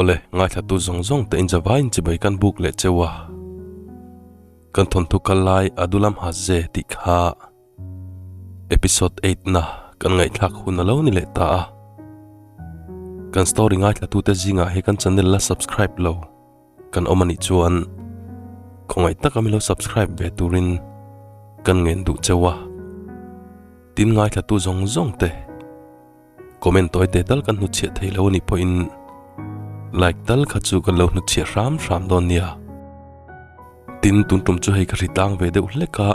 Awle, ngaithlatu zawng zawng te inzavaiin chibai kan buk leh cheu a. Kan thawnthu kal lai Adulam Haze tih kha episode 8 na kan ngaihthlak hun a lo ni leh ta a. Kan story ngaithlatute zingah he kan channel la subscribe lo kan awm a nih chuan khawngaih taka min lo subscribe ve turin kan ngen duh cheu a. Tin ngaithlatu zawng zawng te comment tawi te tal kan hnutchhiah thei lo a nih pawhin like tal kha chu kan lo hnutchhiah hram hram dawn nia. Tin tun tum chu hei ka hri tlang ve deuh hlek a,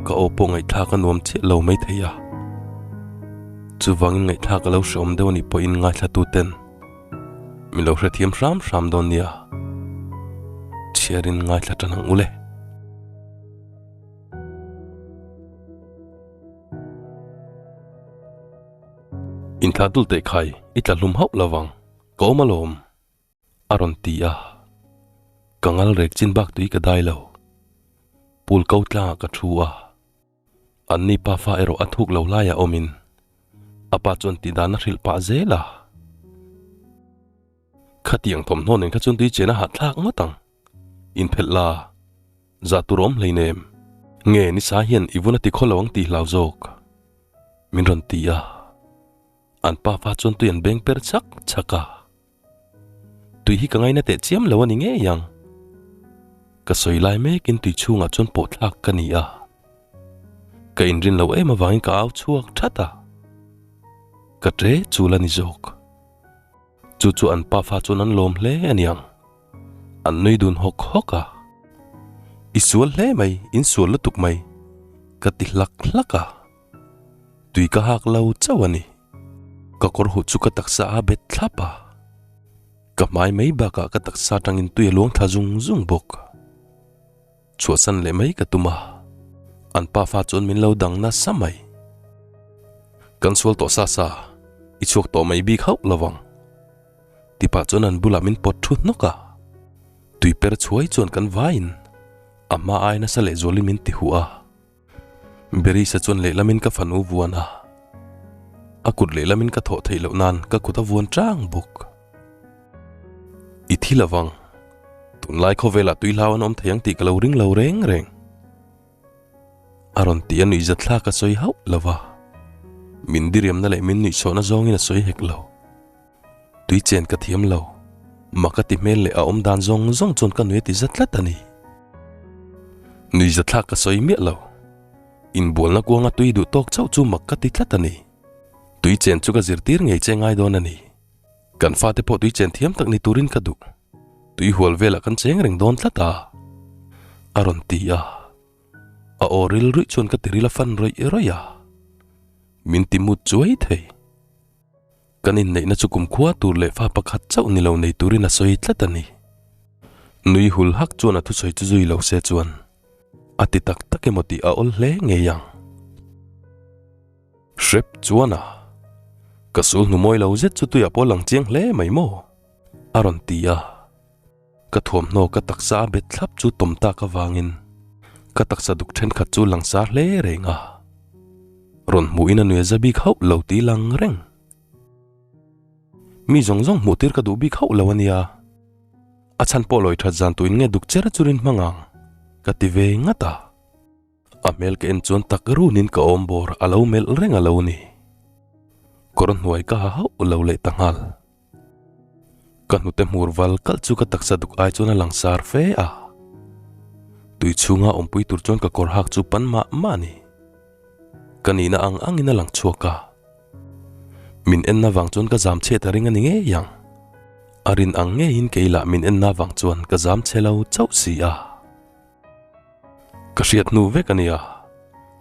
ka aw pawh ngaihthlak a nuam chiah lo mai thei a. Chuvangin ngaihthlak a lo hreawm deuh a nih pawhin ngaithlatu ten min lo hrethiam hram hram dawn nia. Chhiarin ngaithla tan ang ule. Inthlah dul teh khai, i tla hlum hauh lovang, ka awm alawm, a rawn ti a. Ka ngal rek chin bak tui ka dai lo. Pool ko tlangah ka thu a, anni pafa erawh a thuk lo laiah awmin a pa chuan tihdan a hrilh pah zel a. Khatiang thawmhnaw nen kha chuan tui chen a hahthlak ngawt ang. Inphelh la, zah tur awm hleinem. Nge nisa hian i vun a ti khaw lo ang tih hlau zawk? Min rawn ti a. An pafa chuan tui an beng per chak chak a. Tui hi ka ngaina teh chiam lo a ni ngei ang. Ka sawi lai mekin tui chhungah chuan pawh thlak ka ni a. Ka inrin lo em avangin ka au chhuak that a. Ka ṭe chul a ni zawk. Chu chu an pafa chuan an lawm hle a niang. An nui dun hawk hawk a. I sual hle mai, in sual lutuk mai, ka ti hlak hlak a. Tui ka hak lo chauh a ni. Ka kawr huh chu ka taksa a bet thlap a. Ka hmai mai bakah ka taksa atangin tui a luang thla zung zung bawk. Chhuahsan leh mai ka tum a, an pafa chuan min lo dang nasa mai. Kan sual tawh sa sa, i chhuak tawh mai bik hauh lo vang. Tipah chuan an bulah min pawt thu hnawk a, tui per chhuai chuan kan vaiin a hma ai nasa leh zualin min ti huh a. Berisa chuan lehlamin ka fanu vuan a, a kut lehlamin ka thawh theih loh nan ka kut a vuan chang bawk. I thi lovang, tunlai khawvelah tui hlau an awm thei ang tih ka lo ring lo reng reng. A rawn ti a nuihzat thlak a sawi hauh lo va, min diriamna leh min nuihsawhna zawngin a sawi hek lo. Tui chen ka thiam lo, mak a ti hmel leh a awm dan zawng zawng chuan ka nui a ti za tlat a ni. Nui za thlak ka sawi miah lo, inbualna kuanga tui duh tawk chauh chu mak ka ti tlat a ni. Tui chen chu ka zirtir ngei che ngai dawn a ni. Kan fate pawh tui chen thiam tak ni turin ka duh. Tui hual velah kan cheng reng dawn tlat a, a rawn ti a. A aw ril ruih chuan ka tiril a fan rawih rawih a, min ti mut chuai thei. Kan inneihna chu kumkhua tur leh fa pakhat chauh ni lo nei turin a sawi tlat a ni. Nui hul hak chuan a thusawi chu zui lo se chuan a ti tak tak emaw tih a awl hle ngei ang. Hrep chuan a, Ka sul hnu mawi lo zet chu tuiah pawh lang chiang hle mai maw? a rawn ti a. Ka thuamhnaw ka taksa a bet thlap chu tawm tak avangin ka taksa duk thenkhat chu langsar hle reng a. Rawn hmuhin a nui a za bik hauh lo tih lang reng. Mi zawng zawng hmuh tir ka duh bik hauh lo a nia. A chhan pawh lawi that zan tuin nge duk cher churin hmang ang ka ti ve ngat a. A hmel ka en chuan tak runin ka awm bawr a lo melh reng a lo ni. Kawr hnuai ka ha hauh lo leh ta nghal. Ka hnute hmur val kalh chu ka taksa duk ai chuan a langsar fe a. Tui chhunga awmpui tur chuan ka kawr hak chu pan mah mah a ni. Ka nihna ang angin a lang chhuak a. Min enna vang chuan ka zam chhiat a ring a ni ngei ang. A rin ang ngeiin kei lah min enna vang chuan ka zam chhe lo chauh si a. Ka hriat hnu vek a nia,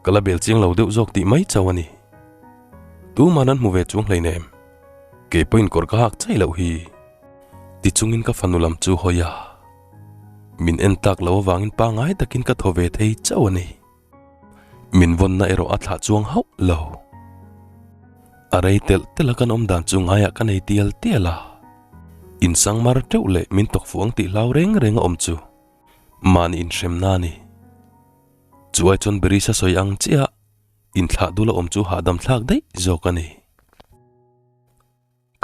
ka la bel chiang lo deuh zawk tih mai chauh a ni. Tuman an hmu ve chuang hleinem, kei pawhin kawr ka hak chai loh hi. Ti chungin ka fanu lam chu hawi a, min en tak loh avangin pangngai takin ka thaw ve thei chauh a ni. Min vawnna erawh a thlah chuang hauh lo. A rei telh telh a kan awm dan chu ngaiah ka nei tial tial a, insang mar teuh leh min tawk fuh ang tih hlau reng reng a awm chu. Mahni inhremna a ni. Chu ai chuan Berisa sawi ang chiah inthlah dul a awm chu hahdam thlak daih zawk a ni.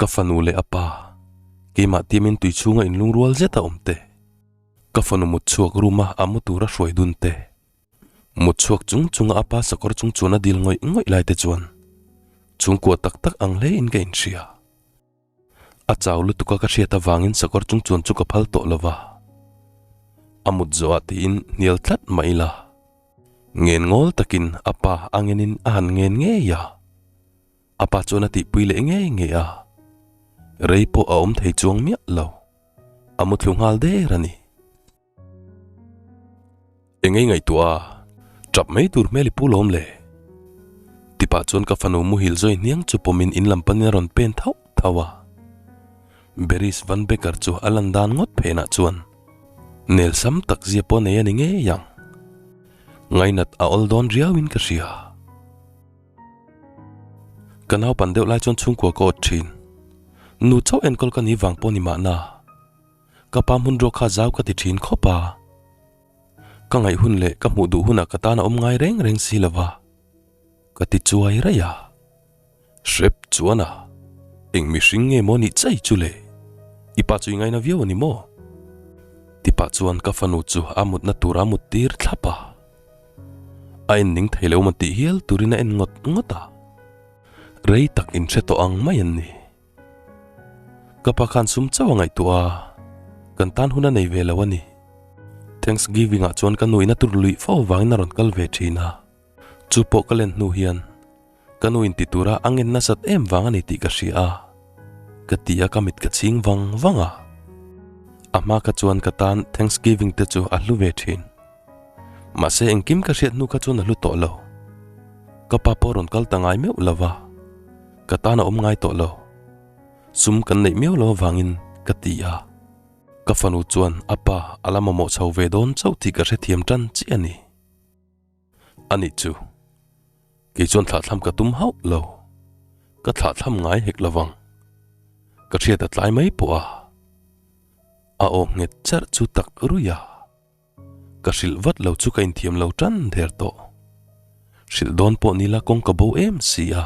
Ka fanu leh a pa, Keimah tiamin tui chhunga inlungrual zet a awm te. Ka fanu mut chhuak room a a mu tura hruai dun te. Mut chhuak chung chunga a pa sakawr chung chuan a dil ngawih ngawih lai te chuan chhungkua tak tak ang hle in ka inhria. A chau lutuk a ka hriat avangin sakawr chung chuan chu ka phal tawh lo va. A mut zawh ah tiin hnial tlat mah ila. Ngen ngawl takin a pa a ngenin a han ngen ngei a. A pa chuan a tihpui leh ngei ngei a. Rei pawh a awm thei chuang miah lo. A muthlu nghal der a ni. Eng ei ngaihtuah a, tap mai tur hmel i pu lawm le? Tipah chuan ka fanu muhil zawi hniang chu pawmin in lam panin a rawn pen thauh thauh a. Beris Van Becker chu a lan dan ngawt phenah chuan nel sam tak zia pawh nei a ni ngei ang. Ngainat a awl dawn riauin ka hria. Ka naupan deuh lai chuan chhungkua ka awt thin. Nu chauh enkawl ka ni vang pawh ni mahna. Ka pa hmun ruak kha zau ka ti thin khawp a. Ka ngaih hun leh ka hmuh duh hunah ka tan a awm ngai reng reng si lo va, ka ti chuai raih a. Hrep chuan a, eng mihring nge maw nih chai chu le? I pa chu i ngaina viau a ni maw? Ti pah chuan ka fanu chu a mutna tur a mut tir thlap a. A en ning thei lo maw tih hial turin a en ngawt ngawt a. Rei tak inhre tawh ang mai an ni. Ka pa khan sum chauh a ngaihtuah a, kan tan hun a nei ve lo a ni. Thanksgiving ah chuan ka nu in a tur luih fo avangin a rawn kal ve thin a, chu pawh ka len hnu hian ka nu in ti tura a ngen nasat em vang a ni tih ka hria a, ka ti a ka mit ka chhing vang vang a. A hma kha chuan ka tan Thanksgiving te chu a hlu ve thin. Mahse engkim ka hriat hnu kha chuan a hlu tawh lo. Ka pa pawh rawn kal ta ngai meuh lo va, ka tan a awm ngai tawh lo. Sum kan neih miau lo avangin ka ti a. Ka fanu chuan a pa a la mamawh chho ve dawn chauh tih ka hrethiam tan chiah a ni. Anih chu, kei chuan thlahthlam ka tum hauh lo. Ka thlahthlam ngai hek lo vang. Ka hriat a tlai mai pawh a. A aw nghet charh chu tak ruih a. Ka hrilh vat lo chu ka inthiam lo tan der tawh. Hrilh dawn pawh nila kawng ka bo em si a.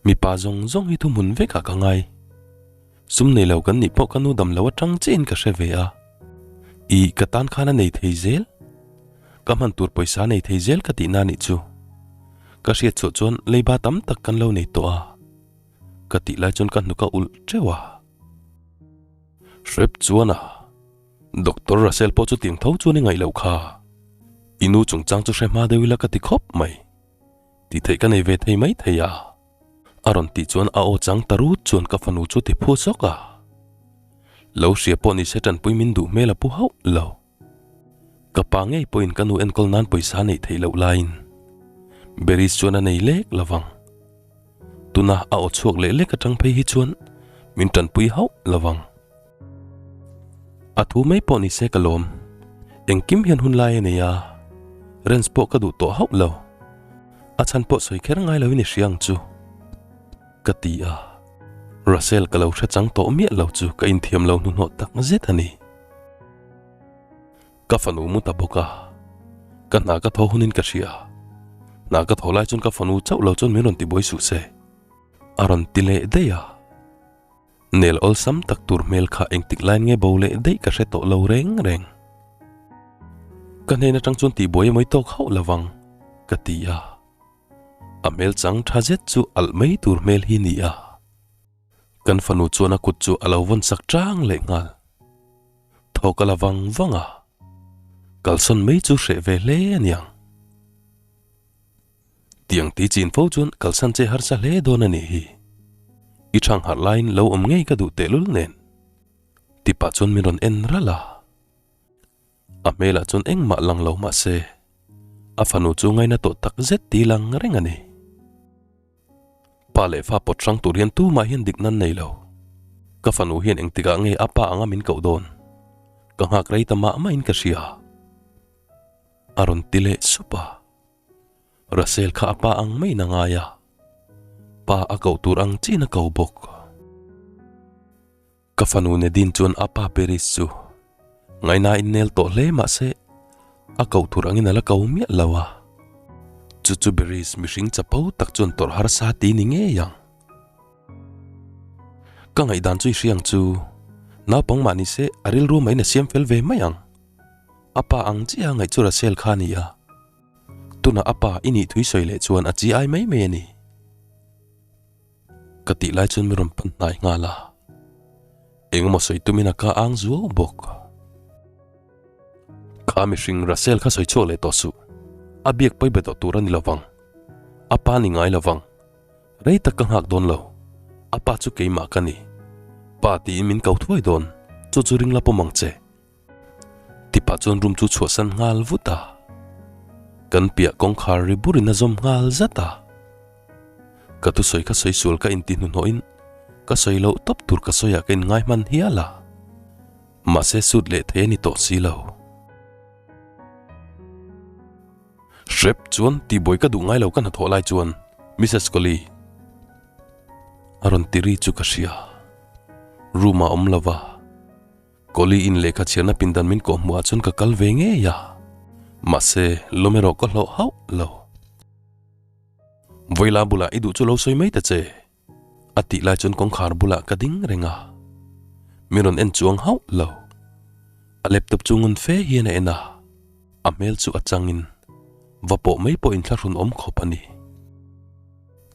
Mipa zawng zawng hi thuhmun vekah ka ngai. Sum nei lo kan nih pawh ka nu dam lo atang chiahin ka hre ve a. I ka tan khan a nei thei zel. Ka hman tur pawisa nei thei zel ka tihna nih chu. Ka hriat chhuah chuan leiba tam tak kan lo nei tawh a. Ka tih lai chuan ka hnuk a ulh teuh a. Hrep chuan a, Doctor Russell pawh chu tiang tho chuan i ngaih loh kha. I nu chungchang chu hre hma deuh ila ka ti khawp mai. Tih theih ka nei ve thei mai thei a. A rawn tih chuan a aw chang ta rut chuan ka fanu chu ti phu zawk a. Lo hria pawh ni se tanpui min duh hmel a pu hauh lo. Ka pa ngei pawhin ka nu enkawl nan pawisa neih theih loh laiin Beris chuan a nei lek lovang. Tuna a aw chhuak leh lek atang phei hi chuan min tanpui hauh lovang. A thu mai pawh ni se ka lawm. Engkim hian hun lai a nei a, Rens pawh ka duh tawh hauh lo. A chhan pawh sawi kher ngai loin i hria ang chu. Ka ti a, Russell ka lo hre chang tawh miah lo chu ka inthiam lo hnuhnawh tak zet a ni. Ka fanu mu ta bawk a, ka hna ka thaw hunin ka hria. Hna ka thaw lai chuan ka fanu chauh lo chuan min rawn ti buai suh se. A rawn ti leh daih a. Nel awlsam tak tur hmel kha engtik lain nge bo leh daih ka hre tawh lo reng reng. Ka hnen atang chuan tihbuai a mawi tawk hauh lovang, ka ti a. A hmel chang tha zet chu alh mai tur hmel hi ni a. Kan fanu chuan a kut chu a lo vawn sak tang leh nghal. Thawk a la vang vang a, kalsawn mai chu hreh ve hle a niang. Tiang ti chin fo chuan kalsan che harsa hle dawn a nih hi. I thang harh laiin lo awm ngei ka duh tehlul nen. Ti pah chuan min rawn en ralh a. A hmelah chuan engmah lang lo mah se, a fanu chu ngaina tawh tak zet ti lang reng a ni. Pa leh fa pawt hrang tur hian tumah hian dik nan nei lo. Ka fanu hian engtikah nge a pa anga min koh dawn? Ka nghak rei ta mah mahin ka hria. A rawn ti leh sup a. Russell kha a pa ang maiin a ngai a. Pa a koh tur ang chiin a ko bawk. Ka fanu Nadine chuan a pa Paris chu ngaihna in nel tawh hle mah se a koh tur angin a la ko miah lo a. Chu chu Paris mihring chapo tak chuan tawrh harsa ti ni ngei ang. Ka ngaihdan chu i hria ang chu. Naupang mah ni se a rilru maiin a siam fel ve mai ang. A pa ang chiah a ngaih chu Russell kha a ni a. Tunah a pa i nih thui sawi leh chuan a chi ai mai mai a ni. Ka tih lai chuan mi rawn pan hnai nghal a. Engemaw sawi tumin a ka ang zuau bawk. Kha mihring Russell kha sawi chhuak leh tawh suh. A biak pawi be tawh tur a ni lovang. A pa ni ngai lovang. Rei tak ka nghak dawn lo. A pa chu keimah ka ni. Pa tiin min ko thuai dawn. Chu chu ring la pawm ang che. Tipah chuan room chu chhuahsan nghal vut a. Kan piah kawngkhar ri burin a zawm nghal zat a. Ka thusawi kha sawi sual ka inti hnuhnawhin ka sawi loh tawp tur ka sawiah ka inngai hman hial a. Mahse sut leh thei a ni tawh si lo. Hrep chuan tihbuai ka duh ngai lo ka hnathawh lai chuan Missus Collie a rawn ti ri chu ka hria. Room ah awm lova Collie in lehkha chhiarna pindan min kawh hmuh ah chuan ka kal ve ngei a. Mahse lawm erawh ka hlawh hauh lo. Vawila bulah i duh chu lo sawi mai ta che. A tih lai chuan kawngkhar bulah ka ding reng a, min rawn en chuang hauh lo. A laptop chu ngun fe hian a en a, a hmel chu a changin va pawh mai pawh inthlahrun awm khawp a ni.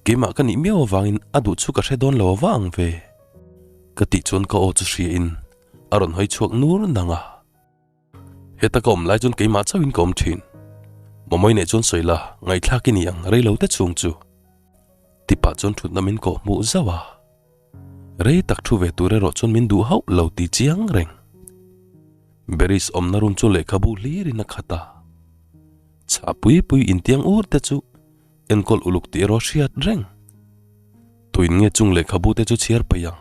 Keimah ka nih miau avangin a duh chu ka hre dawn lo ava ang ve. Ka tih chuan ka aw chu hriain a rawn hawi chhuak nur nang a. Heta ka awm lai chuan keimah chauhin ka awm thin. Mawmawii neih chuan sawi la, ngaihthlak i ni ang rei lo te chhung chu. Tipah chuan thutna min kawh hmuh zauh a. Rei tak thu ve tur erawh chuan min duh hauh lo ti chiang reng. Beris awmna room chu lehkhabu hlirin a khat a. Chhah pui pui intiang ur te chu enkawl uluk tih erawh hriat reng. Tuin nge chung lehkhabu te chu chhiar peih ang?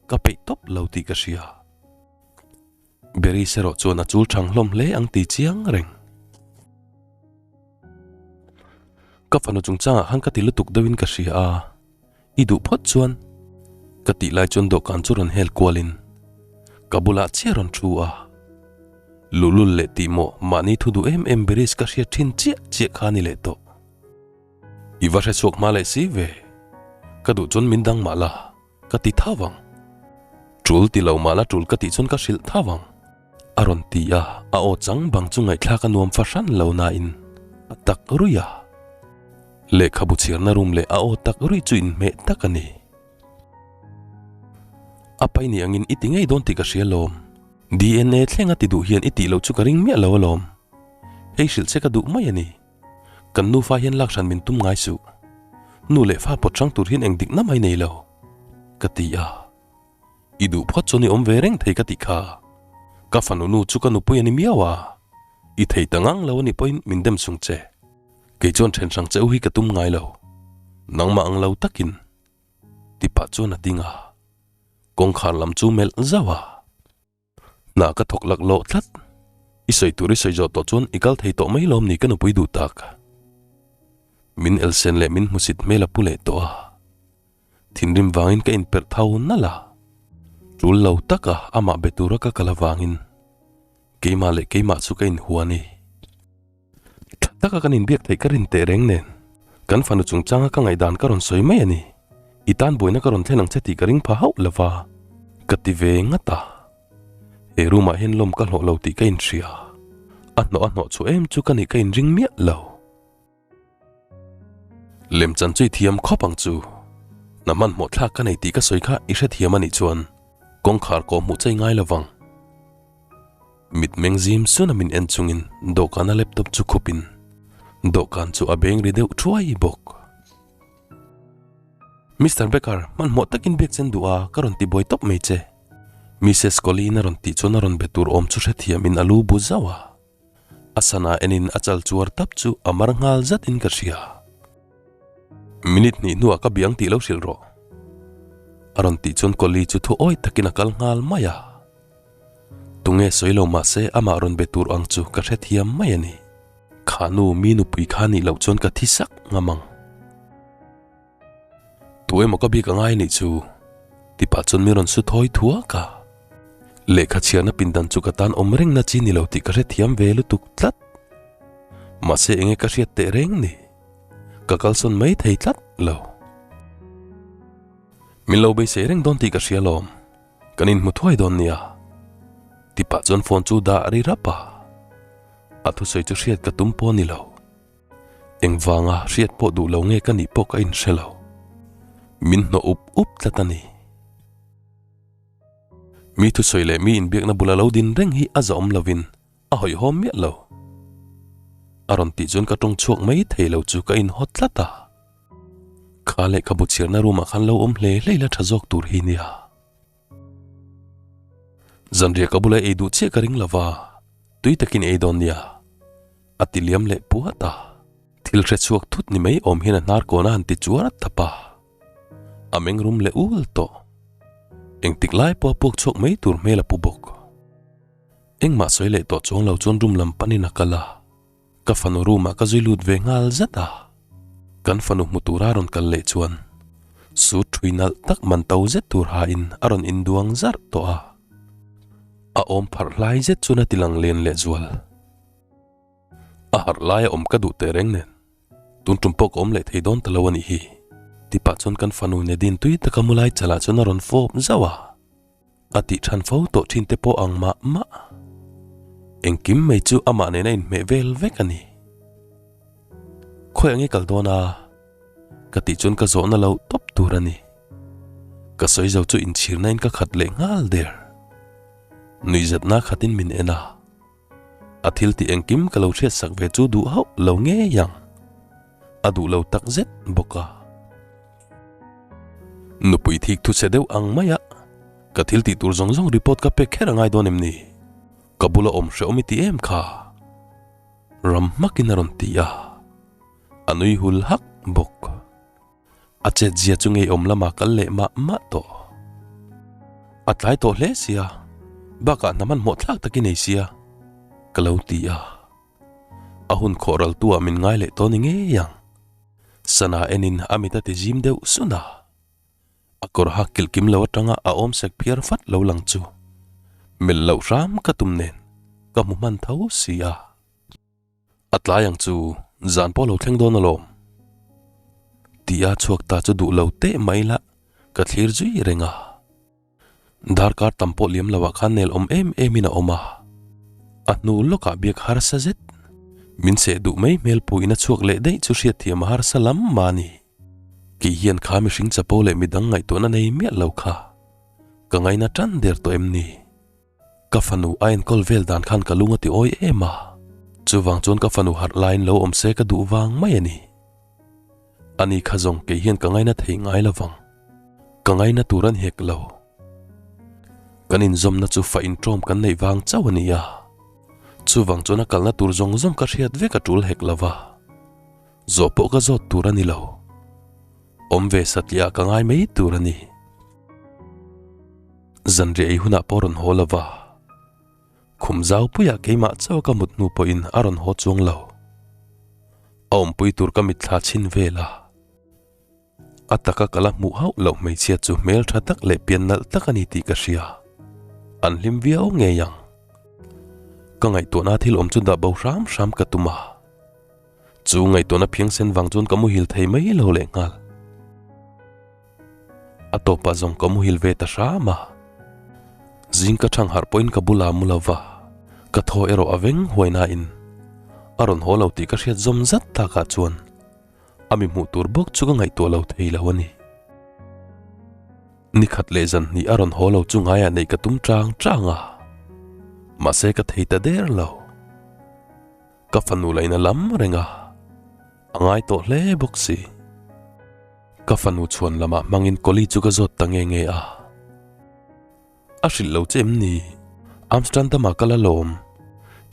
Ka peih tawp lo tih ka hria. Beris erawh chuan a chul thang hlawm hle ang ti chiang reng. Ka fanu chungchangah khan ka ti lutuk deuhin ka hria a, i duh phawt chuan ka tih lai chuan dawhkan chu rawn hel kualin ka bulah chiah rawn thu a. Luhlul leh tih mawh mahni thu duh em em Beris ka hriat thin chiah chiah kha a ni leh tawh. I va hre chhuak hma leh si ve, ka duh chuan min dang mah la. Ka ti tha vang. Tul ti lo mahla tul ka tih chuan ka hrilh tha vang. A rawn ti a, a aw chang bang chu ngaihthlak a nuam fahran lo nain a tak ruih a. Lehkhabu chhiarna room leh a aw tak ruih chu inhmeh tak a ni. A pai ni angin i ti ngei dawn tih ka hria lawm. DNA thleng a ti duh hian i tih loh chu ka ring miah lo alawm. Hei hrilh che ka duh mai a ni. Kan nufa hian lak hran min tum ngai suh. Nu leh fa pawt hrang tur hian eng dikna mai nei lo, ka ti a. I duh phawt chuan i awm ve reng thei ka tih kha. Ka fanu nu chu ka nupui a ni miau a, i thei ta ngang lo a nih pawhin min dem sung che. Kei chuan then hrang che u hi ka tum ngai lo, nangmah ang lo takin, ti pah chuan a ding a. Kawngkhar lam chu melh zauh a. Hna ka thawk lak lawh tlat. I sawi tur i sawi zawh tawh chuan i kal thei tawh mai lawm ni ka nupui duh tak. Min elsen leh min hmusit hmel a pu leh tawh a. Thinrim vangin ka inperh tho nalh a. Tul lo taka amah be tura ka kal avangin keimah leh keimah chu ka inhua ni. Tha taka kan inbiak theih ka rin teh reng nen kan fanu chungchanga ka ngaihdan ka rawn sawi mai a ni. I tan buaina ka rawn thlen ang che tih ka ring pha hauh lo va, ka ti ve ngat a. He room ah hian lawm ka hlawh lo tih ka inhria. A hnawh a hnawh chhuah em chu ka nih ka inring miah lo. Lemchan chu i thiam khawp ang chu. Hna hmanhmawh thlak ka nei tih ka sawi kha i hrethiam a nih chuan kawngkhar kawh hmuh chei ngai lo vang. Mitmeng zim sun a min en chungin dawhkana laptop chu khupin dawhkan chu a beng ri deuh thuai bawk. Mister Becker, hmanhmawh takin biak chen duh a, ka rawn ti buai tawp mai che. Missus Colleen a rawn tih chuan a rawn be tur awm chu hrethiamin a lu bu zauh a. A sana enin a chal chuar tap chu a mar nghal zatin ka hria. Minute hnih hnuah ka biang tih lo hrilh rawh. A rawn tih chuan Collie chu thu awi takin a kal nghal mai a. Tunge sawi lo mahse amah rawn be tur ang chu ka hrethiam mai a ni. Kha nu mi nupui kha nih loh chuan ka thi sak ngam ang. Tu emaw ka bik a ngai nih chu tipah chuan mi rawn su thawi thuak a. Lehkha chhiarna pindan chu ka tan awm reng na chi ni lo tih ka hrethiam ve lutuk tlat. Mahse enge ka hriat teh reng ni. Ka kalsawn mai thei tlat lo. Min lo beisei reng dawn tih ka hria lawm. Kan inhmu thuai dawn nia. Ti pah chuan phone chu dah ri rap a. A thusawi chu hriat ka tum pawh a ni lo. Engvanga hriat pawh duh lo nge ka nih pawh ka inhre lo. Min hnawh up up tlat a ni. Mi thusawi leh mi inbiakna bula lo din reng hi a zahawm lovin a hawihhawm miah lo. A rawn tih chuan ka tawng chhuak mai thei lo chu ka inhaw tlat a. Kha lehkhabu chhiarna room ah khan lo awm hle hle ila tha zawk tur hi nia. Zanriah ka bula ei duh chiah ka ring lova, tui takin ei dawn nia. A ti liam leh puat a. Thil hre chhuak thut ni mai awm hian a hnar kawn a han ti chuar a tap a. A meng rum leh ul tawh. Engtik lai pawh a puak chhuak mai tur hmel a pu bawk. Engmah sawi leh tawh chuang lo chuan room lam panin a kal a. Ka fanu room ah ka zui lut ve nghal zat a, kan fanu hmu tura rawn kal leh chuan suit thui nalh tak man to zet tur ha in a rawn induang zarh tawh a, a awm pharh hlai zet chuan a ti lang len leh zual. A harh laia awm ka duh teh reng nen tun tum pawh ka awm leh thei dawn ta lo a nih hi ti pah chuan kan fanu Nedin tui taka mu lai chalah chuan a rawn fawp zauh a. A tih than fo tawh thin te pawh ang mah mah. Engkim mai chu amah nena inhmeh vel vek a ni. Khawi ange kal dawn a? Ka tih chuan ka zawhna lo tawp tur a ni. Ka sawi zo chu inchhirna in ka khat leh nghal der. Nuihzatna khatin min en a. A thil tih engkim ka lo hriatsak ve chu duh hauh lo ngei ang. A duh lo tak zet bawk a. Nupui thik thu che deuh ang mai a, ka thil tih tur zawng zawng report ka pek kher a ngai dawn em ni? Ka bula awm hrehawm i ti em kha? Ram hmakin a rawn ti a, a nui hul hak bawk. A chet zia chu ngeiawm lamah kal leh mah mah tawh. A tlai tawh hle sia, bakah hna hmanhmawh thlak takin ei sia, ka lo ti a. A hun khawh ral tu ah min ngai leh tawh ni ngei ang. Sana enin a mit a ti zim deuh sun a. A kawr hak kilh kim lo atanga a awm sek phiar fat lo lang chu melh loh hram ka tum nen ka hmu hman tho si a. A tlai ang chu zan pawh lo thleng dawn alawm. Tih a chhuak ta chu duh lo teh mai la ka thlir zui reng a. Darkar tam pawh liam loah khan nel awm em em in a awm a. A hnu lawkah biak harsa zet. Min seh duh mai hmel pu in a chhuak leh daih chu hriatthiam a harsa lam mah a ni. Kei hian kha mihring chapo leh midang ngaihtuahna nei miah lo kha ka ngaina tan der tawh em ni? Ka fanu a enkawl vel dan khan ka lung a ti awi em a, chuvang chuan ka fanu harh laiin lo awm se ka duh vang mai a ni. Ani kha zawng kei hian ka ngaina thei ngai lo vang. Ka ngaina tur a ni hek lo. Kan inzawmna chu fa intawm kan neih vang chauh a ni a, chuvang chuan a kalna tur zawng zawng ka hriat vek a tul hek lo va, zawh pawh ka zawt tur a ni lo. Awm ve satliah ka ngai mai tur a ni. Zanriah ei hunah pawh a rawn haw lo va, khum zau puiah keimah chauh ka mut hnu pawhin a rawn haw chuang lo. A awmpui tur ka mitthla chhin vel a, a taka ka la hmuh hauh loh hmeichhia chu hmel tha tak leh pian nalh tak a ni tih ka hria. An hlim viau ngei ang. Ka ngaihtuahna thil awm chu dah bo hram hram ka tum a. Chu ngaihtuahna phiangsen vang chuan ka muhil thei mai lo leh nghal. A tawpah zawng ka muhil ve ta hram a. Zing ka thang harh pawhin ka bula mu lo va, ka thaw erawh a veng huai nain a rawn haw lo tih ka hriat zawm zat takah chuan a mi hmuh tur bawk chu ka ngaihtuah lo thei lo a ni. Ni khat leh zan hnih a rawn haw lo chu ngaiah neih ka tum chang chang a, mahse ka thei ta der lo. Ka fanu lain a lam reng a, a ngai tawh hle bawk si. Ka fanu chhuan lamah hmangin Kawli chu ka zawt ta nge nge a. A hrilh lo che em ni? Amsterdam-ah kal alawm.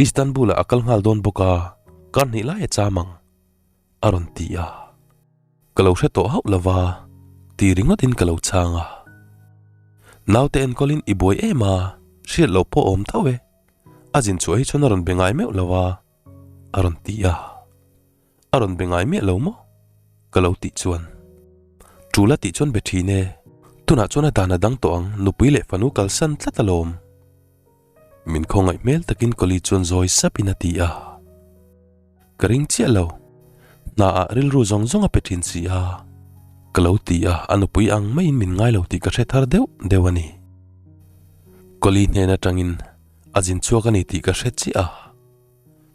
Istanbul-ah a kal nghal dawn bawk a, kar hnih lai a cham ang, a rawn ti a. Ka lo hre tawh hauh lova, ti ringawtin ka lo chhang a. Naute enkawlin i buai em a, hriat loh pawh awm tho e. A zin chhuah hi chuan a rawn be ngai meuh lo a, a rawn ti a. A rawn be ngai miah lo maw? Ka lo tih chuan. Tul a tih chuan be thin e. Tunah chuan a dan a dang tawh ang, nupui leh fanu kalsan tlat alawm. Min khawngaih hmel takin Kawli chuan zawi sapin a ti a. Ka ring chiah lo. Hna ah rilru zawng zawng a pe thin si a. Ka lo ti a, a nupui ang maiin min ngai lo tih ka hre thar deuh deuh a ni. Kawli hnen atangin a zin chhuak a ni tih ka hre chiah a,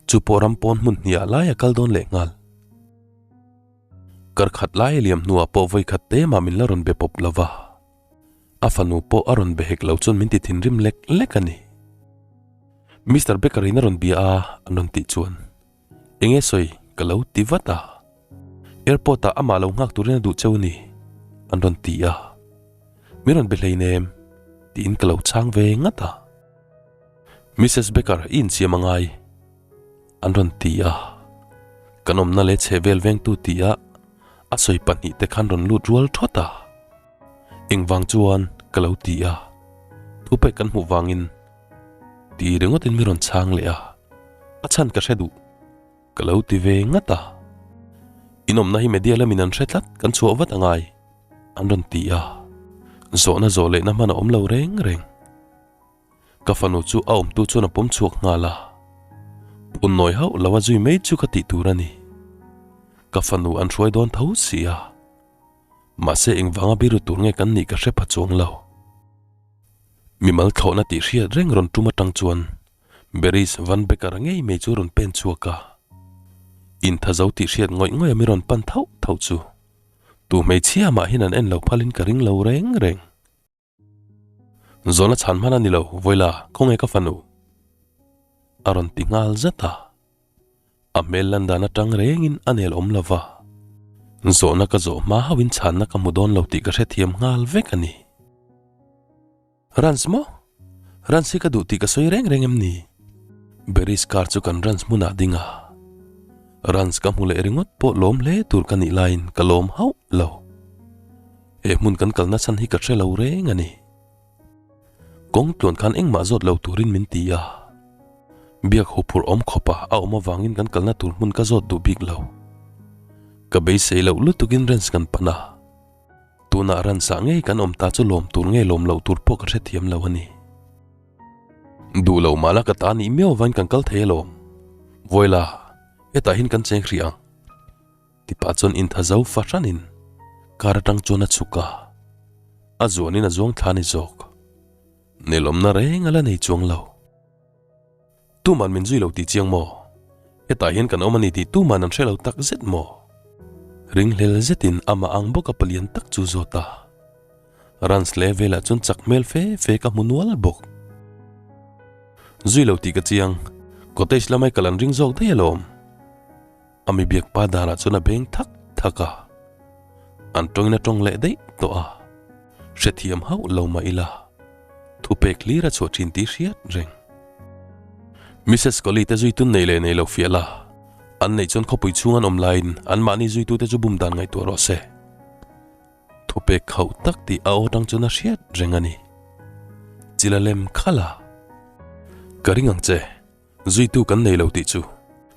chu pawh ram pawn hmun hniah lai a kal dawn leh nghal. Kar khat lai a liam hnuah pawh vawi khat te mah min la rawn be pawp lo va, a fanu pawh a rawn be hek lo chuan min ti thinrim lek lek a ni. Mister Baker in a rawn bia a, an rawn tih chuan Eng nge sawi ka lo ti vat a, airport ah amah lo nghak turin a duh cheu a ni, an rawn ti a, min rawn be hleinem tiin ka lo chhang ve ngat a. Missus Baker i insiam a ngai, an rawn ti a, kan awmna leh chhehvel vengtu tia a sawi pahnihte khan rawn lut rual thawt a, engvang chuan ka lo ti a, thupek kan hmuh vangin Ti ringawtin mi rawn chhang leh a, a chhan ka hre duh. Ka lo ti ve ngat a. Inawmna hi media lamin an hre tlat, kan chhuah vat a ngai, an rawn ti a. Zawhna zawh lehna hman a awm lo reng reng. Ka fanu chu a awmtu chuan a pawm chhuak nghal a. Phun nawi hauh lo a zui mai chu ka tih tur a ni. Ka fanu an hruai dawn tho si a. Mahse engvanga biru tur nge kan nih ka hre pha chuang lo. Mimal thlawhna tih hriat reng rawn tum atang chuan Beris Van Becker ngei mai chu rawn pen chhuak a. Intha zo tih hriat ngawih ngawih a mi rawn pan thauh thauh chu tu hmeichhia mah hian an en lo phalin ka ring lo reng reng. Zawhna chhan hman a ni lo, Vawila, khawnge ka fanu? A rawn ti nghal zat a. A hmel lan dan atang rengin a nel awm lo va, zawhna ka zawh hma hauhin chhanna ka hmu dawn lo tih ka hrethiam nghal vek a ni. Runs maw? Runs hi ka duh tih ka sawi reng reng em ni? Berry's car chu kan runs hmunah ding a, runs ka hmu leh ringawt pawh lawm hle tur ka nih laiin ka lawm hauh lo. He hmun kan kalna chhan hi ka hre lo reng a ni. Kawng tluan khan engmah zawt lo turin min ti a, biak huphurh awm khawpa a awm avangin kan kalna tur hmun ka zawt duh bik lo. Ka beisei loh lutukin Rens kan pan a, tunah Rens ah ngei kan awm ta chu lawm tur nge lawm loh tur pawh ka hrethiam lo a ni. Duh lo mahla ka ta nih miau avain kan kal thei alawm. Vawila, hetah hian kan cheng hrih ang. Tipa chuan intha zo fahranin car atang chuan a chhuk a, a zuanin a zuang thla ni zawk. Nelawmna reng a la nei chuang lo. Tuman min zui lo tih chiang maw? Hetah hian kan awm a ni tih tuman an hre lo tak zet maw? Ringhlel zetin amah ang bawka palian tak chu zawt a. Runs leh velah chuan chak hmel fe fe ka hmu nual bawk. Zui lo tih ka chiang, cottage lamai kal an ring zawk daih alawm. A mi biak pa danah chuan a beng thak thak a, an tawngin a tawng leh daih tawh a, hrethiam hauh lo mah ila thupek hlir a chhuah thin tih hriat reng. Missus Collie te zui tun nei leh nei lo fiah la, an neih chuan khawpui chhung an awm laiin anmahni zuitute chu bum dan ngaihtuah rawh se. Thupek khauh tak tih a aw tang chuan a hriat reng a ni. Chila lem khala. Ka ring ang che. Zuitu kan nei lo tih chu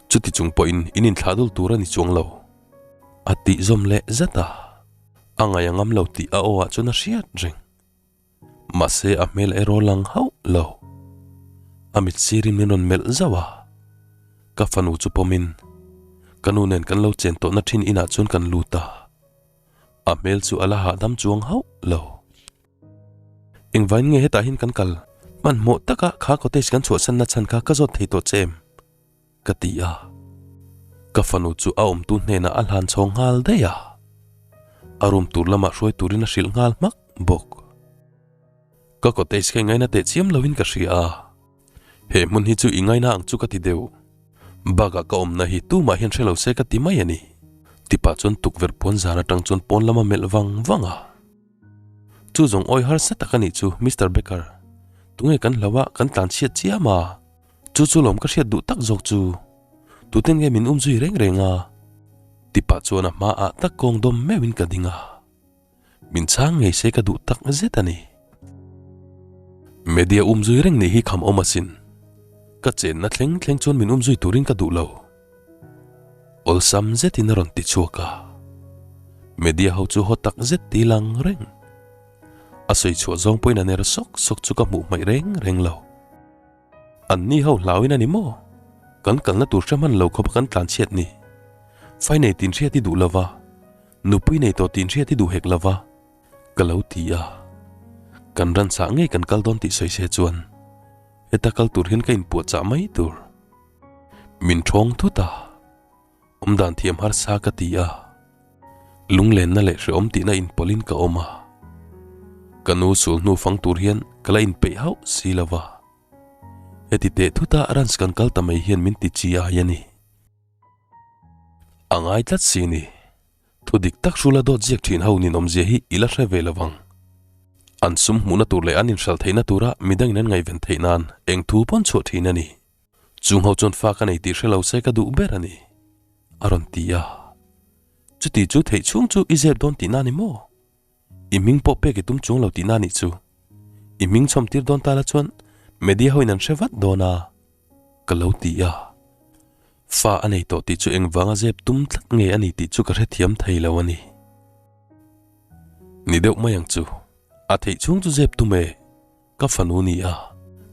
chuti chung pawhin in inthlah dul tur a ni chuang lo. A tih zawm leh zat a, a ngaih a ngam lo tih a aw ah chuan a hriat reng. Mahse a hmel erawh lang hauh lo. A mit sirin min rawn melh zauh a, ka fanu chu pawmin ka nu nen kan lo chen tawhna thin inah chuan kan lut a, a hmel chu a la hahdam chuang hauh lo. Engvain nge hetah hian kan kal? Hmanhmawh taka kha cottage kan chhuahsanna chhan kha ka zawt thei tawh che em? Ka ti a. Ka fanu chu a awmtu hnenah a hlan chhawng nghal daih a. A room tur lamah hruai turin a hrilh nghal hmak bawk. Ka cottage kha i ngaina teh chiam loin ka hria a. He hmun hi chu i ngaina ang chu ka ti deuh. Bakah ka awmna hi tumah hian hre lo se ka ti mai a ni. Tipa chuan tukverh puan zan atang chuan pawn lama melh vang vang a. Chu zawng awi harsa tak a nih chu Mister Baker. Tunge kan hlau a, kan tlan chhiat chiam a. Chu chu lawm ka hriat duh tak zawk chu. Tuten nge min um zui reng reng a? Ti pah chuan a hma ah tak kawng dawm meuhin ka ding a. Min chhang ngei se ka duh tak zet a ni. Media um zui reng nih hi kham awm asin. Ka chenna thleng thleng chuan min um zui turin ka duh lo. Awlsam zetin a rawn ti chhuak a, media ho chu haw tak zet ti lang reng. A sawi chhuah zawng pawhin a ner sawk sawk chu ka hmuh hmaih reng reng lo. An ni ho hlauin a ni maw? Kan kalna tur hre hman lo khawpa kan tlan chhiat ni. Fai nei tin hriat i duh lo va. Nupui nei tawh tih inhriat i duh hek lova, ka lo ti a. Kan ranchah ngei kan kal dawn tih sawi se chuan heta kal tur hian ka inpuahchah mai tur. Min ṭhawng thut a, awmdan thiam harsa ka ti a. Lunglenna leh hrehawm tihna inpawlhin ka awm a. Ka nu sul hnu fang tur hian ka la inpeih hauh si lova. Heti teh thuta ranch kan kal ta mai hian min ti chi ai a ni. A ngai tlat si ni. Thu dik tak hrula dawt ziak thin ho ninawmzia hi i la hre ve lo vang. An sum hmuhna tur leh an inhral theihna tura midangin an ngaihven theih nan eng thu pawn chhuah thin a ni. Chung ho chuan fa ka nei tih hre lo se ka duh ber a ni, a rawn ti a. Chuti chu theih chhung chu i zep dawn tihna a ni maw? I hming pawh pek i tum chuang lo tihna a nih chu. I hming chhawm tir dawn ta la chuan media hoin an hre vat dawn a, ka lo ti a. Fa a nei tawh tih chu engvanga zep tum tlat nge a ni tih chu ka hrethiam thei lo a ni. Ni deuh mai ang chu. A theih chhung chu zep tum e. Ka fanu ni a,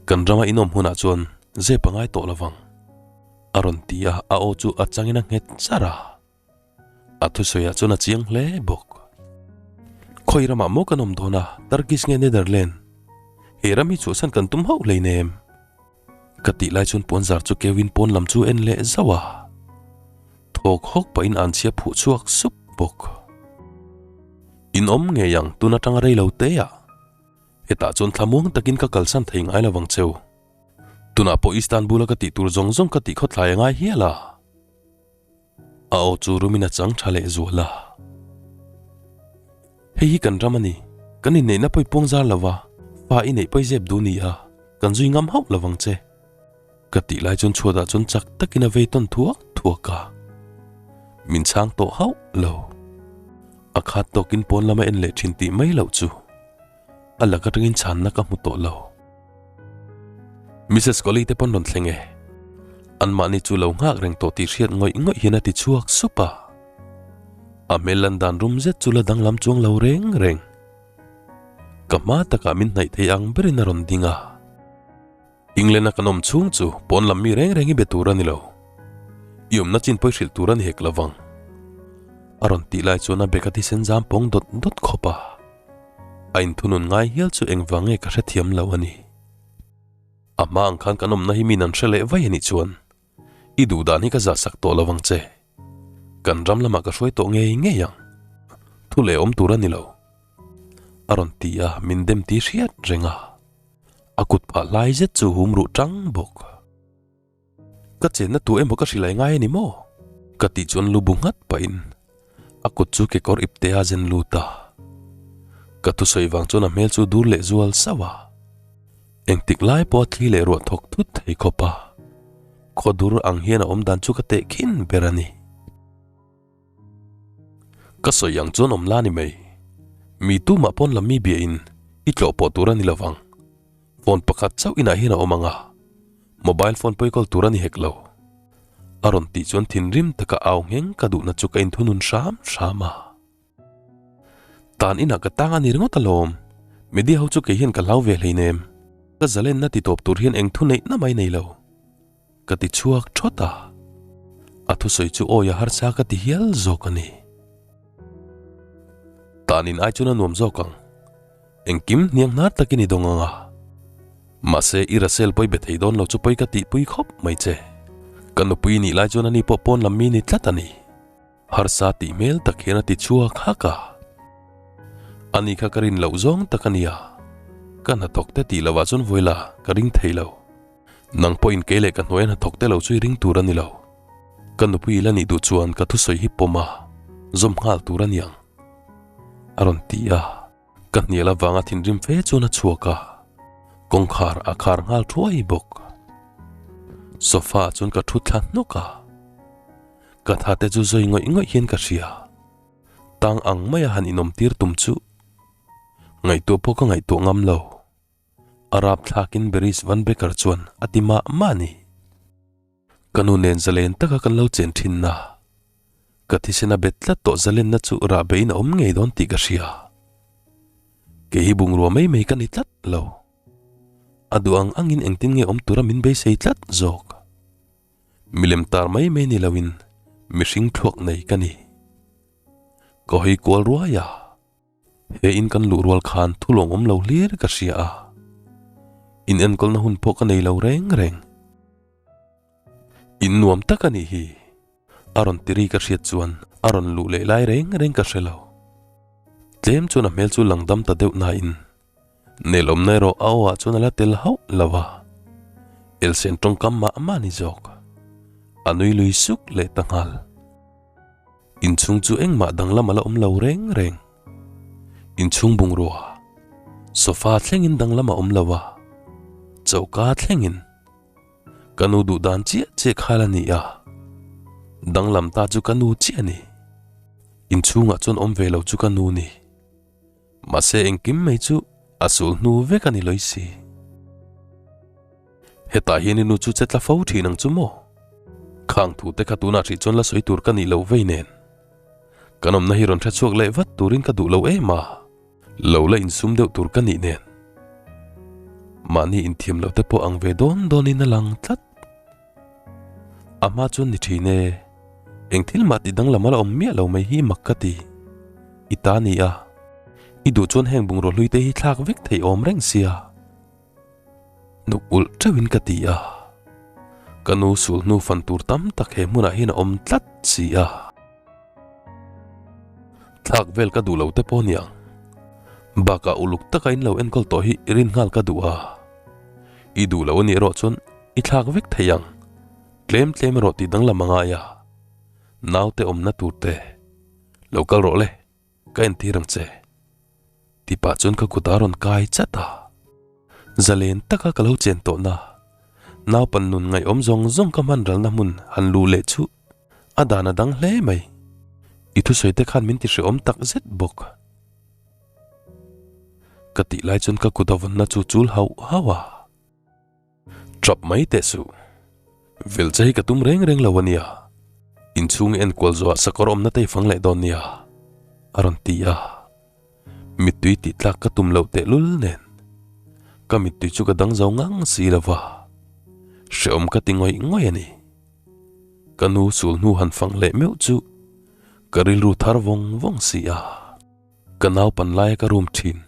kan rama inawm hunah chuan zep a ngai tawh lovang, a rawn ti a, a aw chu a changin a nghet char a. A thusawiah chuan a chiang hle bawk. Khawi ramah maw kan awm dawn a, Turkish nge Netherland? He ram hi chhuahsan kan tum hauh hleinem. Ka tih lai chuan puanzar chu keuin pawn lam chu en leh zauh a. Thawk hawk pahin an chhia phuh chhuak sup bawk. In awm ngei ang tun atanga rei lo te ah. Hetah chuan thlamuang takin ka kalsan thei ngai lovang cheu. Tunah pawh Istanbul a ka tih tur zawng zawng ka tih khawthlai a ngai hial a. A aw chu rumin a chang tha leh zual a. Hei hi kan ram a ni, kan inneihna pawi puang zar lo va, fa i neih pawi zep duh ni a, kan zui ngam hauh lovang che. Ka tih lai chuan chhuatah chuan chak takin a vei tawn thuak thuak a. Min chhang tawh hauh lo. A khat tawkin pawn lama en leh thin tih mai loh chu a lak atangin chhanna ka hmu tawh lo. Mrs Colley te pawn rawn thleng e. Anmahni chu lo nghak reng tawh tih hriat ngawih ngawih hian a ti chhuak sup a. A hmel lan dan rum zet chu la danglam chuang lo reng reng. Ka hma takah min hnaih thei ang berin a rawn ding a. England a kan awm chhung chu pawn lam mi reng reng i be tur a ni lo. I awmna chin pawi hrilh tur a ni hek lovang. A rawn tih lai chuan a bag a thisen zam pawng dawt dawt khawp a. A inthunun ngai hial chu engvang nge ka hrethiam lo a ni. A hma ang khan kan awmna hi min an hre leh vai a nih chuan i duh dan hi ka zah sak tawh lovang che. Kan ram lamah ka hruai tawh ngei ngei ang. Thu leh awm tur a ni lo. A rawn ti a, min dem ti hriat reng a. A kut phah hlai zet chu hum ruh tang bawk. Ka chenna tu emaw ka hrilh ai ngai a ni maw? Ka tih chuan lu bu nghat pahin a kut chu kekawr ipte a zen lut a. Ka thusawi vang chuan a hmel chu dur leh zual sauh a. Engtik lai pawh a thli leh ruah thawk thut thei khawp a. Khaw dur ang hian a awm dan chu ka teh khin ber a ni. Ka sawi ang chuan awm la ni mai. Mi tumah pawn lam mi bia in i tlawh pawh tur a ni lovang. Phone pakhat chauh inah hian a awm ang a, mobile phone pawi kawl tur a ni hek lo. A rawn tih chuan thinrim taka au ngheng ka duhna chu ka inthunun hram hram a. Tan inah ka tang a ni ringawt alawm, media ho chu kei hian ka hlau ve hleinem. Ka zalenna ti tawp tur hian eng thu neihna mai nei lo. Ka ti chhuak thawt a, a thusawi chu awi a harsa ka ti hial zawk a ni. Tanin ai chuan a nuam zawk ang. Engkim hniang hnar takin i dawng ang a. Mahse, i Russell pawi be thei dawn lo chu pawi ka tihpui khawp mai che. Ka nupui nih lai chuan ani pawh pawn lam mi ni tlat a ni. Harsa tih hmel tak hian a ti chhuak hak a. Ani kha ka rin loh zawng tak a nia. Ka hnathawk te tih lovah chuan vawi la, ka ring thei lo. Nang pawhin kei leh ka hnuaia hnathawk te lo chu i ring tur a ni lo. Ka nupui i la nih duh chuan ka thusawi hi pawm a, zawm nghal tur a niang. A rawn ti a. Ka hnial avanga thinrim fe chuan a chhuak a, kawngkhar a khar nghal thuai bawk. Sofa ah chuan ka thu thla hnawk a, ka tha te chu zawi ngawih ngawih hian ka hria. Tang ang maia han inawm tir tum chu ngaihtuah pawh ka ngaihtuah ngam lo. A rapthlakin Beris Van Becker chuan a ti mah mah a ni. Ka nu nen zalen taka kan lo chen thin na. Ka thisen a bet tlat tawh zalenna chu rah beiin a awm ngei dawn tih ka hria. Kei hi bungrua mai mai ka ni tlat lo. A duh ang angin engtin nge awm tura min beisei tlat zawk. Milem tar mai mai ni loin mihring thluak nei ka ni. Ka hawi kual ruai a, he in kan luh rual khan thu lawng awm lo hlir ka hria a, in enkawlna hun pawh ka nei lo reng reng. In nuam tak a nih hi, a rawn ti ri ka hriat chuan a rawn luh leh lai reng reng ka hre lo. Tlem chuan a hmel chu lang dam ta deuh nain Nelawmna erawh a aw ah chuan a la tel hauh lo a, Elsen tawngkam mah mah ni zawk. A nui lui suk leh ta nghal. Inchhung chu engmah danglam a la awm lo reng reng. Inchhung bungrua, sofa thlengin danglam a awm lo a, choka thlengin. Ka nu duh dan chiah chiah kha la ni a, danglam ta chu ka nu chiah a ni. Inchhungah chuan awm ve lo chu ka nu ni. Mahse engkim mai chu a sul hnu vek a ni lawih si. Hetah hian i nu chu che tla fo thin ang chu maw? Khang thu te kha tunah hrih chuan la sawi tur ka nih loh vei nen. Kan awmna hi rawn hre chhuak leh vat turin ka duh lo em a, lo la insum deuh tur ka nih nen. Mahni inthiam loh te pawh ang ve dawn dawnin a lang tlat. A hma chuan ni thin e, eng thil mah tih danglam a la awm miah lo mai hi mak ka ti. I ta ni a, i duh chuan heng bungraw hlui te hi thlak vek theih awm reng sia. Nuk ulh teuhin ka ti a, ka nu sul hnu fan tur tam tak he hmunah hian a awm tlat si a. Thlak vel ka duh lo te pawh niang. Bakah uluk taka in lo enkawl tawh hi rin nghal ka duh a. I duh lo a nih erawh chuan I thlak vek thei ang, tlem tlem erawh tih danglam a ngai a, naute awmna tur te lo kal rawh le, ka entir ang che ti pah chuan ka kut a rawn kai chat a, zalen taka ka lo chen tawhna naupan nun ngaihawm zawng zawng ka hman ralna hmun han luh leh chu a dan a dang hle mai, i thusawi te khan min ti hrehawm tak zet bawk. Ka tih lai chuan ka kut a vawnna chu chul hauh hauh a. Trap mai teh suh. Vil che hi ka tum reng reng lo a nia. Inchhung i enkual zawhah sakawr awmna te i fang leh dawn nia, a rawn ti a. Mittui tih tlak ka tum loh tehlul nen ka mittui chu ka dang zo ngang si lo va, hrehawm ka ti ngawih ngawih a ni. Ka nu sul hnu han fang leh meuh chu ka rilru thar vawng vawng si a. Ka naupan laia ka room thin.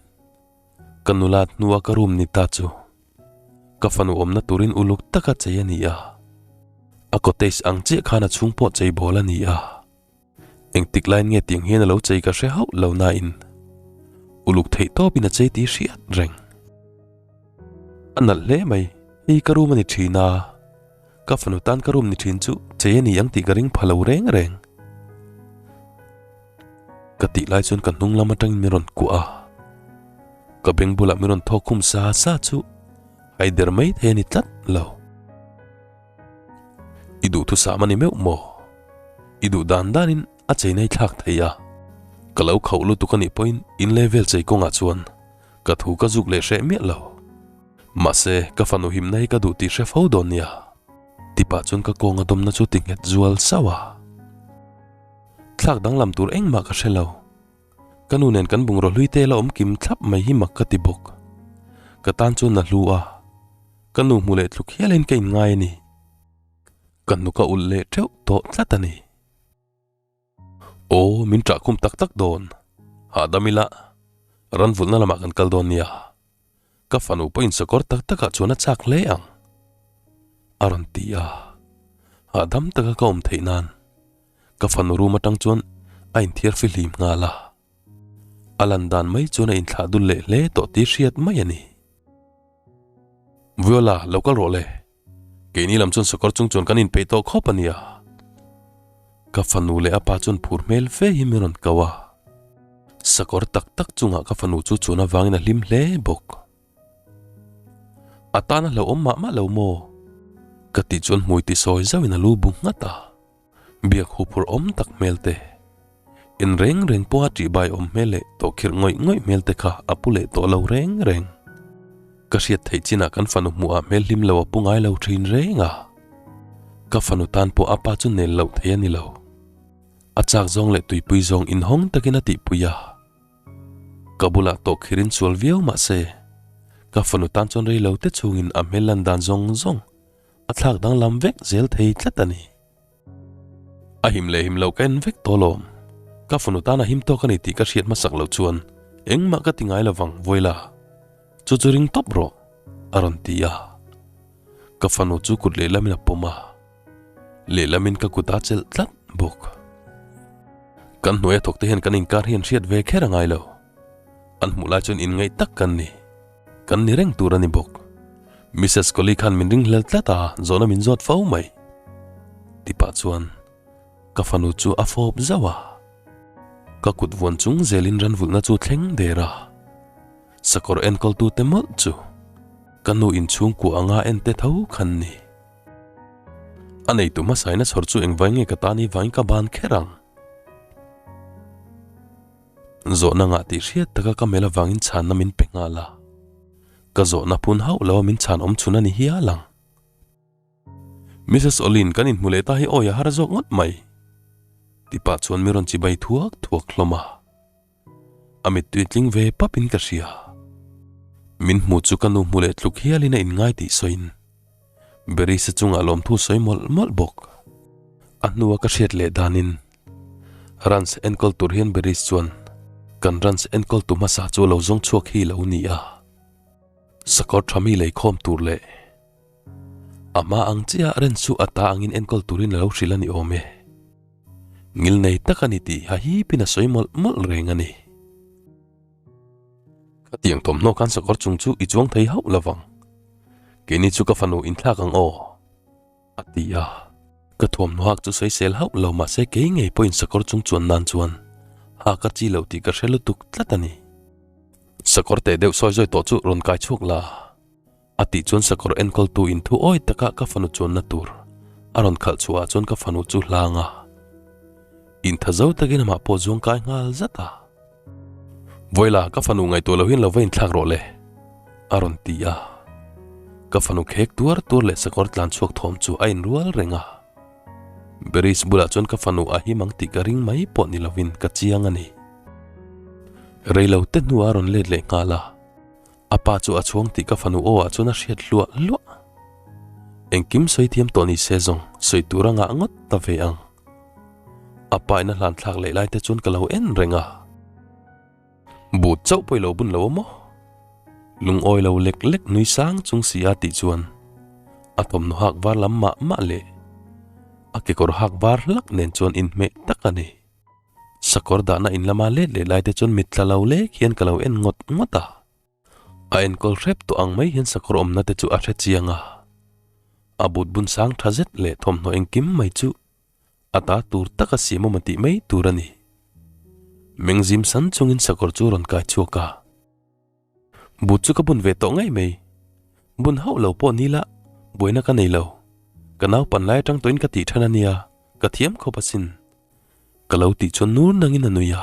Ka nulat hnua ka room ni ta chu ka fanu awmna turin uluk taka chei a ni a, a cottage ang chiah khan a chhung pawh chei bawl a ni a, engtik laiin nge tiang hian a lo chei ka hre hauh lo nain uluk theih tawpin a chei tih hriat reng. A nalh hle mai, hei ka room a ni thin a, ka fanu tan ka room ni thin chu chei a ni ang tih ka ring pha lo reng reng. Ka tih lai chuan ka hnung lam atangin min rawn kuah a, ka beng bulah min rawn thawk khum sa sa chu haider mai thei a ni tlat lo. I duhthusam a ni meuh maw? I duh dan danin a chei nai thlak thei a, ka lo khauh lutuk a nih pawhin in level chei kawngah chuan ka thu ka zuk leh hreh miah lo. Mahse, ka fanu himna hi ka duh tih hre fo dawn nia. Tipah chuan ka kawnga dawmna chu ti nghet zual sauh a. Thlak danglam tur engmah ka hre lo. Ka nu nen kan bungraw hlui te la awm kim thlap mai hi mak ka ti bawk. Ka tan chuan na hlu a, ka nu hmu leh tluk hialin ka inngai a ni. Ka hnuk a ulh leh teuh tawh tlat a ni. Aw, min ṭah khum tak tak dawn. Hahdam ila, ranvulhna lamah kan kal dawn nia. Ka fanu pawhin sakawr tak takah chuan a chak hle ang, a rawn ti a. Hahdam taka ka awm theih nan ka fanu room atang chuan a inthiar fihlim nghal a. A lan dan mai chuan a inthlah dul leh hle tawh tih hriat mai a ni. Viola, lo kal rawh le. Keini lam chuan sakawr chung chuan kan inpeih tawh khawp a nia. Ka fanu leh a pa chuan phur hmel fe hi min rawn ko a. Sakawr tak tak chungah ka fanu chu chuan avangin a hlim hle bawk. A tan a hlauhawm mah mah lo maw? Ka tih chuan hmui ti sawi zauhin a lu bu nghat a. Biak huphurh awm tak hmel te, in reng reng pawha ṭihbai awm hmel leh tawhkhirh ngawih ngawih hmel te kha a pu leh tawh lo reng reng. Ka hriat theih chinah kan fanu hmuhah hmel hlim lo a pu ngai lo ṭhin reng a. Ka fanu tan pawh a pa chu nel loh thei a ni lo. A chak zawng leh tuipui zawng inhawng takin a tihpui a. Ka bulah tawhkhirhin sual viau mah se, ka fanu tan chuan rei lo te chungin a hmel lan dan zawng zawng a thlak danglam vek zel thei tlat a ni. A him leh him lo ka en vek tawh lawm. Ka fanu tana him tawk a ni tih ka hriat hmasak loh chuan engmah ka ti ngai lovang, Vawila. Chu chu ring tawp rawh, a rawn ti a. Ka fanu chu kut lehlamin a pawm a, lehlamin ka kut a chelh tlat bawk. Kan hnuaia thawkte hian kan inkar hi an hriat ve kher a ngai lo. An hmuh lai chuan inngaih tak kan ni. Kan ni reng tur a ni bawk. Missus Collie khan min ringhlel tlat a, zawhna min zawt fo mai. Tipah chuan ka fanu chu a fawp zauh a. Ka kut vuan chung zelin ranvulhna chu thleng der a. Sakawr enkawltute mawlh chu ka nu inchhungkua anga en te tho khan ni. A neitu hmasaina chhawr chu engvai nge ka tan i vangin ka ban kher ang? Zawhna ngah tih hriat taka ka melh avangin chhanna min pe nghal a. Ka zawhna phun hauh lo a min chhan awm chhun a ni hial ang. Missus Olin kan inhmu leh ta hi awi a har zawk ngawt mai. Tipa chuan mi rawn chibai thuak thuak hlawm a. A mittui tling ve pap in ka hria. Min hmu chu ka nu hmu leh tluk hialin a inngai tih sawiin Berisa chungah lawmthu sawi mawlh mawlh bawk. A hnua ka hriat leh danin Ranch enkawl tur hian Beris chuan kan ranch enkawltu hmasa chu lo zawng chhuak hi lo ni a. Sakawr tha mi leikhawm tur leh a hma ang chiah ranch chu a ta angin enkawl turin a lo hrilh a ni awm e. Ngil nei tak a ni tih ha hipin a sawi mawlh mawlh reng a ni. Khatiang thawmhnaw khan sakawr chung chu i chuang thei hauh lovang. Keini chu ka fanu inthlak ang aw, a ti a. Ka thuamhnaw hak chu sawisel hauh lo mahse kei ngei pawhin sakawr chung chuan nan chuan hak a chi loh tih ka hre lutuk tlat a ni. Sakawr teh deuh sawi zawi tawh chu rawn kai chhuak la, a tih chuan sakawr enkawltu in thu awi taka ka fanu chuanna tur a rawn khalh chhuah ah chuan ka fanu chu hlang a. Intha zo takin amah pawh zuang kai nghal zat a. Vawila, ka fanu ngaihtuah lo hian lo va inthlak rawh le, a rawn ti a. Ka fanu khek tuar tuar leh sakawr tlan chhuak thawm chu a inrual reng a. Beris bulah chuan ka fanu a him ang tih ka ring mai pawh ni lovin ka chiang a ni. Reilo te hnuah a rawn let leh nghal a, a pa chu a chhuang tih ka fanu aw ah chuan a hriat hluah hluah. Engkim sawi thiam tawh ni se zawng sawi tur a ngah ngawt ta ve ang. A pa in a hlan thlak leh lai te chuan ka lo en reng a. But chauh pawh i lo bun lo a maw? Lungawi lo lek lek nui sang chung si a tih chuan a thawmhnaw hak var lam mah mah leh a kekawr hak var hlak nen chuan inhmeh tak a ni. Sakawr dahna in lama let leh lai te chuan mit tla lo lek hian ka lo en ngawt ngawt a. A enkawl hrep tawh ang mai hian sakawr awmna te chu a hre chiang a, a but bun sang tha zet leh thawmhnaw engkim mai chu a ta tur taka siam awm a tih mai tur a ni. Mengzim san chungin sakawr chu a rawn kai chhuak a, But chu ka bun ve tawh ngei mai, bun hauh lo pawh ni la buaina ka nei lo, ka naupan lai atang tawhin ka tih than a nia, ka thiam khawp asin. Ka lo tih chuan nur nangin a nui a.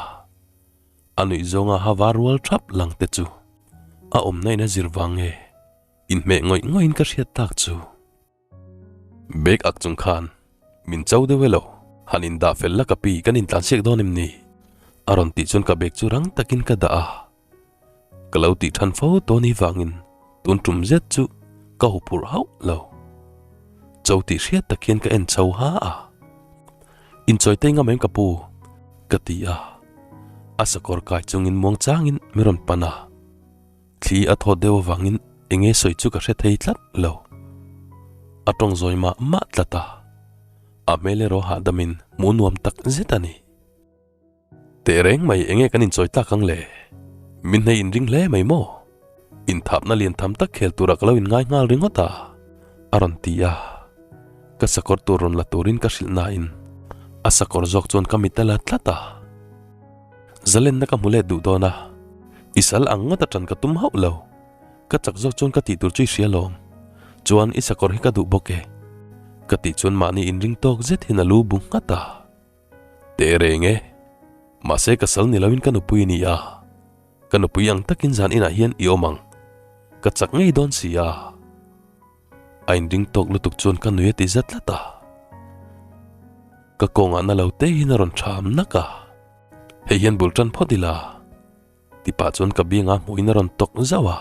A nuih zawnga ha var rual thap lang te chu a awmna in a zir vang nge inhmeh ngawih ngawih in ka hriat tak chu. Bag ak chung khan min cho deuh e lo, han in dah fel la ka pi kan intlan siak dawn em ni? A rawn tih chuan ka bag chu rang takin ka dah a. Ka lo tih than fo tawn hi vangin tun tum zet chu ka huphurh hauh lo. Cho tih hriat tak hian ka en chho ha a. Inchawi te ngam em ka pu? Ka ti a. A sakawr kai chungin muang changin mi rawn pan a. Thli a thawt deuh avangin enge sawi chu ka hre thei tlat lo. A tawng zawi mah mah tlat a. A hmel erawh hahdamin hmuh nuam tak zet a ni. Tehreng mai enge kan inchawi tlak ang le? Min hnei inring hle mai maw? Inthapna lian tham tak khel turah ka lo inngai nghal ringawt a, a rawn ti a. Ka sakawr tur rawn la turin ka hrilh nain a sakawr zawk chuan ka mit a la tlat a. Zalenna ka hmu let duh dawn a, i sal ang ngawt a ṭan ka tum hauh lo. Ka chak zawk chuan ka tih tur chu i hria lawm. Chuan i sakawr hi ka duh bawk e. Ka tih chuan mahni inring tawk zet hian a lu bu nghat a. Teh reng e. Mahse ka sal ni loin ka nupui ni a. Ka nupui ang takin zan inah hian i awm ang. Ka chak ngei dawn si a. A inring tawk lutuk chuan ka nui a ti zat tlat a. Ka kawngah na lo te hian a rawn tham nak a. Hei hian bul tan phawt ila. Tipah chuan ka biangah hmuhin a rawn tawk zauh a.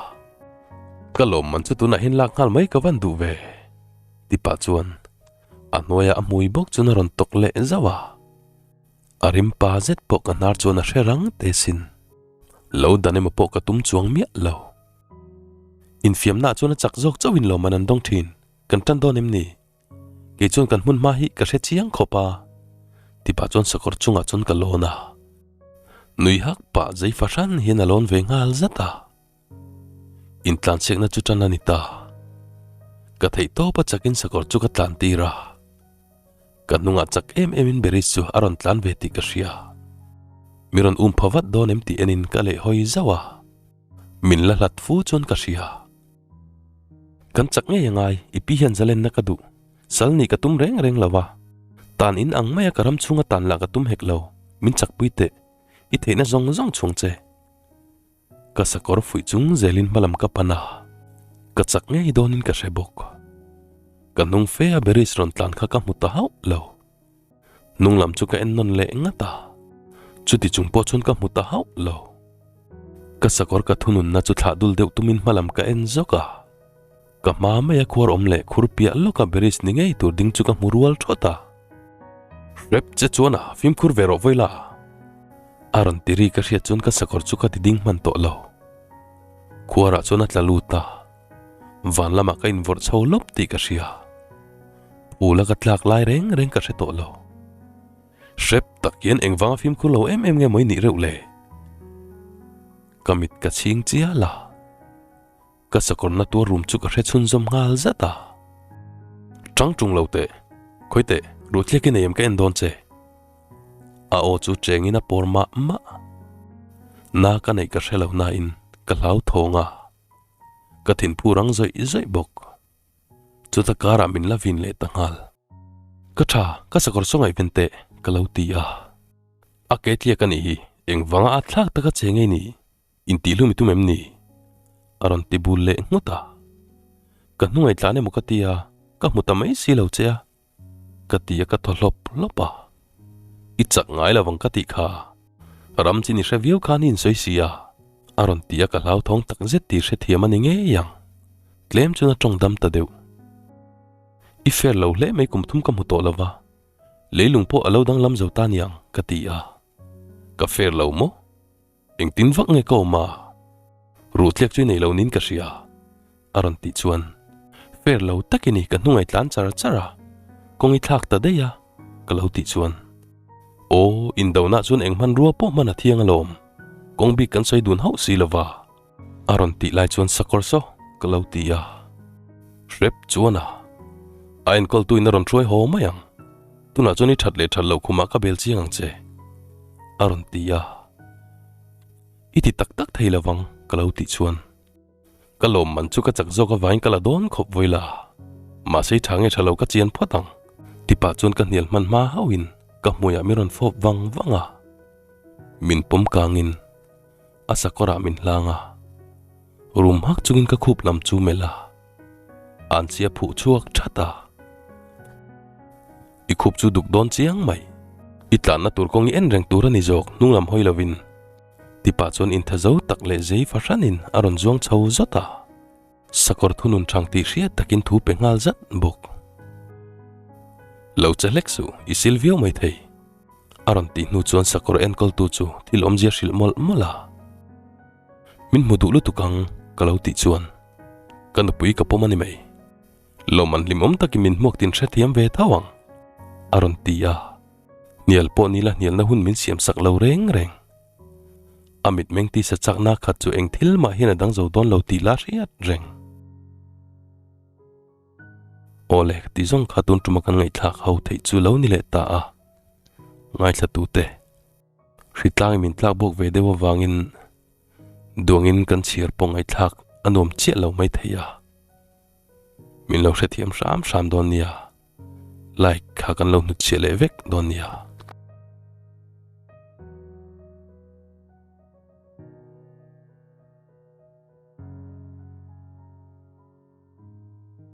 Ka lawmman chu tunah hian lak nghal mai ka van duh ve. Tipah chuan a hnuaiah a hmui bawk chuan a rawn tawk leh zauh a. A rim pa zet pawh ka hnar chuan a hre rang te sin. Lo dan emaw pawh ka tum chuang miah lo. Infiamnaah chuan a chak zawk chauhin lawmman an dawng thin. Kan tan dawn em ni? Kei chuan kan hmun hma hi ka hre chiang khawp a, ti pah chuan sakawr chungah chuan ka lawn a. Nui hak pah zei fahran hian a lawn ve nghal zat a. Intlanchhiakna chu tan a ni ta. Ka theih tawp a chakin sakawr chu ka tlan tir a. Ka hnungah chak em em in Beris chu a rawn tlan ve tih ka hria. Mi rawn um pha vat dawn em tih enin ka leh hawi zauh a. Min la hlat fu chuan ka hria. Kan chak ngei a ngai, i pi hian zalenna ka duh. Sal nih ka tum reng reng lo a. Tan in ang maia ka ram chhunga tan lah ka tum hek lo. Min chakpui teh. I theihna zawng zawng chhung che. Ka sakawr fuih chung zelin hmalam ka pan a, ka chak ngei dawnin ka hre bawk. Ka hnung fe a Beris rawn tlan kha ka hmu ta hauh lo. Hnung lam chu ka en nawn leh ngat a, chuti chung pawh chuan ka hmu ta hauh lo. Ka sakawr ka thununna chu thlah dul deuh tumin hmalam ka en zawk a, ka hma maia khuar awm leh khur piah lawka Beris ni ngei tur ding chu ka hmu rual thawt a. Hrep che chuan a, fimkhur ve rawh vawi la. A rawn ti ri ka hriat chuan ka sakawr chu ka ti ding hman tawh lo. Khuarah chuan a tla lut a, van lamah ka invawrh chho lawp tih ka hria. Phul a ka tlak lai reng reng ka hre tawh lo. Hrep tak hian engvanga fimkhur lo em em nge maw i nih reuh le? Ka mit ka chhing chial a. Ka sakawrna tuar rum chu ka hre chhunzawm nghal zat a. Chang tung lo teh, khawi teh, ruhtliak i nei em ka en dawn che. A aw chu chengin a pawr mah mah. Na ka neih ka hre lo nain ka hlau thawng a. Ka thinphu rang zawih zawih bawk. Chuta karah min la vin leh ta nghal. Ka tha, ka sakawr saw ngaihven teh, ka lo ti a. A ke tliak a nih hi, engvanga a thlak taka che ngei ni? Intihhlum i tum em ni? A rawn ti bul leh nghut a. Ka hnungaih tlan emaw ka ti a, ka hmu ta mai si lo che a. Ka ti a ka thaw hlawp hlawp a. I chak ngai lo ang ka tih kha. Ram chin i hre viau khan i insawi si a. A rawn ti a ka hlauthawng tak zet tih hrethiam a ni ngei ang. Tlem chuan a tawng dam ta deuh. I fair lo hle mai kum thum ka hmu tawh lo va. Leilung pawh a lo danglam zo ta niang ka ti a. Ka fair lo maw? Engtin vak nge ka awm a? Ruhtliak chu i nei lo niin ka hria, a rawn tih chuan fair lo takin i ka hnungai tlan char char a, kawng i thlak ta daih a, ka lo tih chuan Aw, indonah chuan eng hmanrua pawh hman a thiang alawm, kawng bik kan sawi dun hauh si lova, a rawn tih lai chuan sakawr saw ka lo ti a, hrep chuan a, a enkawltuin a rawn hruai haw mai ang, tunah chuan i that leh that loh khumah ka bel chiang ang che, a rawn ti a. I ti tak tak thei lovang ka lo tih chuan ka lawmman chu ka chak zawk avangin ka la dawn khawp vawi la, mahse i tha nge tha lo ka chian phawt ang ti pah chuan ka hnial hman hma hauhin ka hmuiah min rawn fawp vang vang a, min pawm kangin a sakawrah min hlang a, rum hak chungin ka khup lam chu melh a, an chi a phuh chhuak that a. I khup chu duk dawn chiang mai. I tlanna tur kawng i en reng tur a ni zawk hnung lam hawi lovin. Tipa chuan intha zo tak leh zei fahranin a rawn zuang chho zawt a. Sakawr thunun thang tih hriat takin thu pe nghal zat bawk. Lo che hlek suh, i sil viau mai thei. A rawn tih hnu chuan sakawr enkawltu chu thil awmzia hrilh mawlh mawlh a. Min hmu duh lutuk ang ka lo tih chuan ka nupui ka pawm a ni mai. Lawmman hlimawm takin min hmuak tin hrethiam ve tho ang, a rawn ti a. Hnial pawh nila hnialna hun min siam sak lo reng reng. A mitmeng tisa chakna khat chu eng thil mah hian a dang zo dawn lo tih la hriat reng. Aw le, ti zawng kha tun tuma kan ngaihthlak ho theih chu lo ni leh ta a. Ngaithla tute, hritlangin min tlak bawk ve deuh avangin duangin kan chhiar pawh ngaihthlak a nuam chiah lo mai thei a. Min lo hrethiam hram hram dawn nia. Like kha kan lo hnutchhiah leh vek dawn nia.